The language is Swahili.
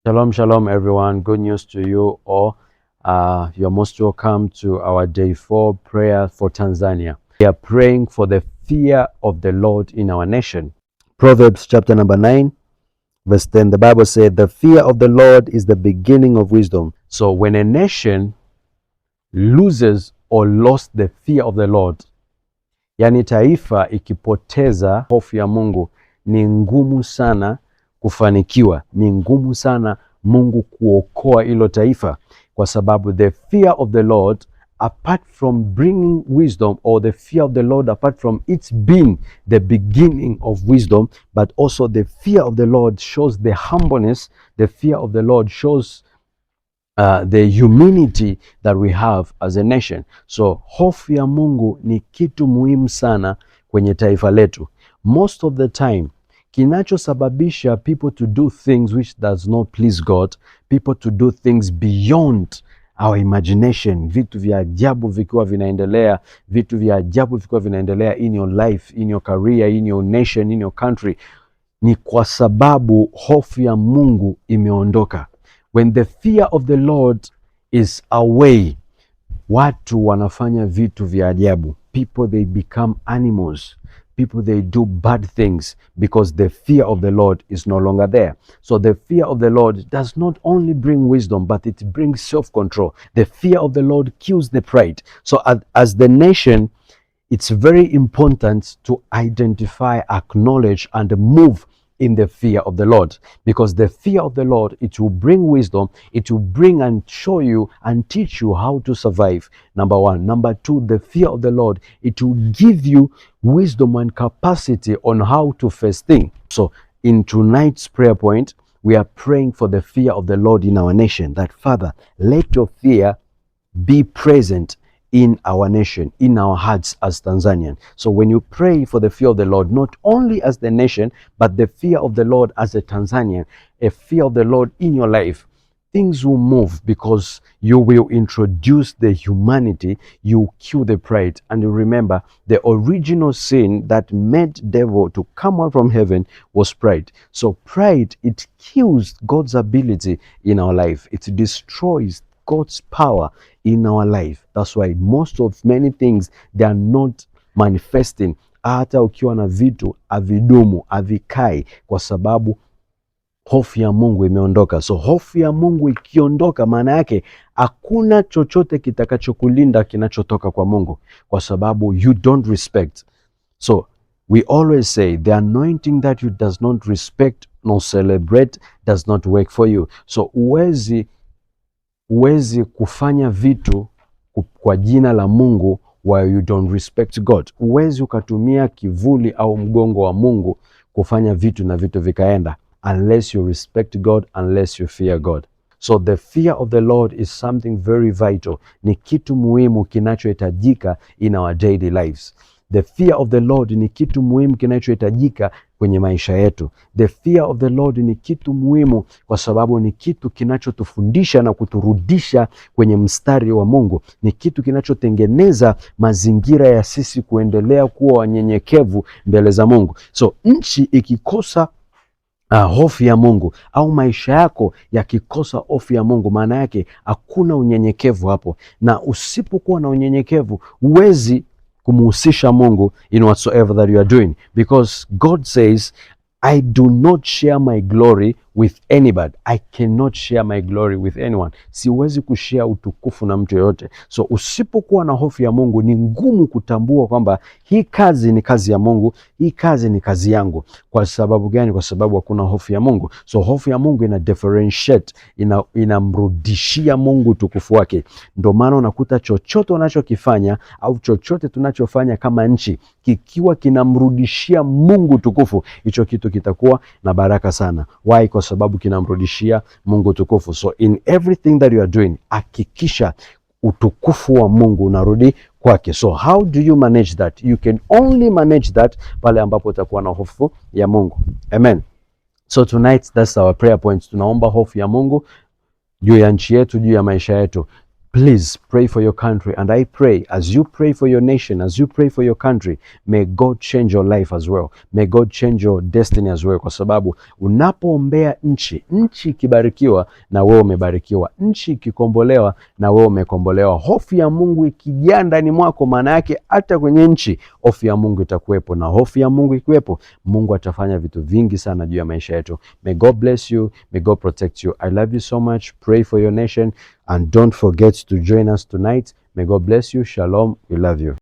Shalom, shalom, everyone. Good news to you all. You're most welcome to our day 4 prayer for Tanzania. We are praying for the fear of the Lord in our nation. Proverbs chapter number 9, verse 10, the Bible said, "The fear of the Lord is the beginning of wisdom." So when a nation loses or lost the fear of the Lord, yani taifa ikipoteza hofu ya Mungu, ni ngumu sana kufanikiwa, ni ngumu sana Mungu kuokoa hilo taifa, kwa sababu the fear of the Lord, apart from bringing wisdom, or the fear of the Lord apart from its being the beginning of wisdom, but also the fear of the Lord shows the humbleness, the fear of the Lord shows the humility that we have as a nation. So hofu ya Mungu ni kitu muhimu sana kwenye taifa letu. Most of the time kinachosababisha people to do things which does not please God, people to do things beyond our imagination, vitu vya ajabu vikiwa vinaendelea, vitu vya ajabu vikiwa vinaendelea in your life, in your career, in your nation, in your country, ni kwa sababu hofu ya Mungu imeondoka. When the fear of the Lord is away, watu wanafanya vitu vya ajabu. People, they become animals. People, they do bad things because the fear of the Lord is no longer there. So the fear of the Lord does not only bring wisdom, but it brings self-control. The fear of the Lord kills the pride. So as the nation, it's very important to identify, acknowledge, and move in the fear of the Lord, because the fear of the Lord, it will bring wisdom, it will bring and show you and teach you how to survive. Number one. Number two, the fear of the Lord, it will give you wisdom and capacity on how to face things. So in tonight's prayer point, we are praying for the fear of the Lord in our nation. That, Father, let your fear be present in our nation, in our hearts as Tanzanian. So when you pray for the fear of the Lord, not only as the nation, but the fear of the Lord as a Tanzanian, a fear of the Lord in your life, things will move because you will introduce the humanity, you kill the pride. And you remember, the original sin that made devil to come out from heaven was pride. So pride, it kills God's ability in our life. It destroys God's power in our life. That's why most of many things, they are not manifesting. Hata ukiwa na vitu havidumu, havikai, kwa sababu hofu ya Mungu imeondoka. So hofu ya Mungu ikiondoka, maana yake hakuna chochote kitakachokulinda kinachotoka kwa Mungu, kwa sababu you don't respect. So we always say the anointing that you does not respect nor celebrate does not work for you. So huwezi kufanya vitu kwa jina la Mungu while you don't respect God. Huwezi ukatumia kivuli au mgongo wa Mungu kufanya vitu na vitu vikaenda unless you respect God, unless you fear God. So the fear of the Lord is something very vital. Ni kitu muhimu kinachohitajika in our daily lives. The fear of the Lord ni kitu muhimu kinachohitajika kwenye maisha yetu. The fear of the Lord ni kitu muhimu kwa sababu ni kitu kinachotufundisha na kuturudisha kwenye mstari wa Mungu. Ni kitu kinachotengeneza mazingira ya sisi kuendelea kuwa wanyenyekevu mbele za Mungu. So nchi ikikosa hofu ya Mungu au maisha yako yakikosa hofu ya Mungu, maana yake hakuna unyenyekevu hapo, na usipokuwa na unyenyekevu huwezi kumuhusisha Mungu in whatsoever that you are doing, because God says, "I do not share my glory with anybody. I cannot share my glory with anyone." Siwezi kushare utukufu na mtu yoyote. So usipokuwa na hofu ya Mungu ni ngumu kutambua kwamba hii kazi ni kazi ya Mungu, hii kazi ni kazi yangu. Kwa sababu gani? Kwa sababu hakuna hofu ya Mungu. So hofu ya Mungu ina differentiate, inamrudishia Mungu utukufu wake. Ndio maana unakuta chochote unachokifanya au chochote tunachofanya kama nchi kikiwa kinamrudishia Mungu utukufu, hicho kitu kitakuwa na baraka sana. Why? Kwa sababu kinamrudishia Mungu utukufu. So in everything that you are doing, hakikisha utukufu wa Mungu unarudi kwake. So how do you manage that? You can only manage that pale ambapo utakuwa na hofu ya Mungu. Amen. So tonight that's our prayer point. Tunaomba hofu ya Mungu juu ya nchi yetu, juu ya maisha yetu. Please pray for your country, and I pray as you pray for your nation, as you pray for your country, may God change your life as well. May God change your destiny as well, kwa sababu unapoombea nchi, nchi ikibarikiwa na wewe umebarikiwa, nchi ikikombolewa na wewe umekombolewa. Hofu ya Mungu ikijaa ndani mwako, maana yake hata kwenye nchi hofu ya Mungu itakuwepo, na hofu ya Mungu ikiwepo, Mungu atafanya vitu vingi sana juu ya maisha yetu. May God bless you, may God protect you. I love you so much. Pray for your nation and don't forget to join us tonight. May God bless you. Shalom. We love you.